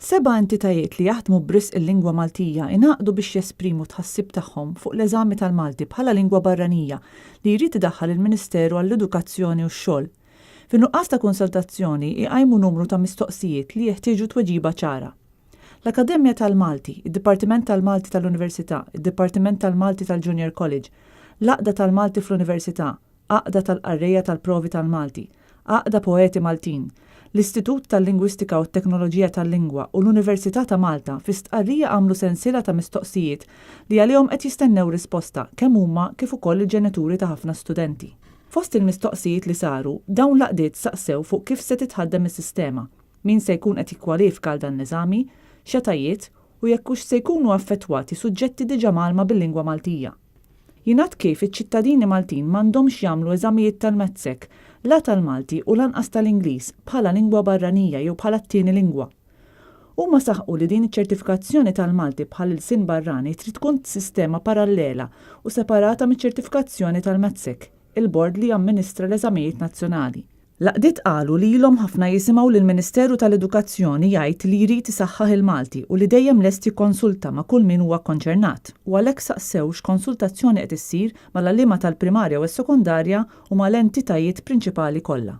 Seba' entitajiet li jaħdmu b'risq il-lingwa Maltija ingħaqdu biex jesprimu t-tħassib tagħhom fuq l-eżami tal-Malti bħala lingwa barranija li jrid idaħħal il-Ministeru għall-Edukazzjoni u x-Xogħol. Fin-nuqqas ta' konsultazzjoni iqajmu numru ta' mistoqsijiet li jeħtieġu tweġiba ċara. L-Akkademja tal-Malti, id-Dipartiment tal-Malti tal-Università, id-Dipartiment tal-Malti tal-Junior College, l-Għaqda tal-Malti fl-Università, Għaqda tal-Qarrejja tal-Provi tal-Malti, Għaqda Poeti Maltin, l-Istitut tal-Lingwistika u t-Teknoloġija tal-Lingwa u l-Università ta' Malta fi stqarrija għamlu sensiela ta' mistoqsijiet li għalihom qed jistennew risposta kemm huma kif ukoll il-ġenituri ta' ħafna studenti. Fost il-mistoqsijiet li saru, dawn l-għaqdiet saqsew fuq kif se titħaddem is-sistema, min se jkun qed jikkwalifika għal dan l-eżami, x'etajiet u jekk hux se jkunu affettwati suġġetti diġà mgħallma bil-lingwa Maltija. Jingħad kif iċ-ċittadini Maltin m'għandhomx jagħmlu eżamijiet tal-MATSEC, la tal-Malti u lanqas tal-Ingliż, bħala lingwa barranija jew bħala t-tieni lingwa. Huma saħqu li din iċ-ċertifikazzjoni tal-Malti bħal ilsien barrani trid tkun sistema parallela u separata miċ-ċertifikazzjoni tal-MATSEC, il-bord li jamministra l-eżamijiet nazzjonali. L-għaqdiet qalu li ilhom ħafna jisimgħu lill-Ministeru tal-Edukazzjoni jgħid li jrid isaħħaħ il-Malti u li dejjem lest jikkonsulta ma' kull min huwa kkonċernat u għalhekk saqsew x'konsultazzjoni qed issir mal-għalliema tal-primarja u s-sekondarja u mal-entitajiet prinċipali kollha.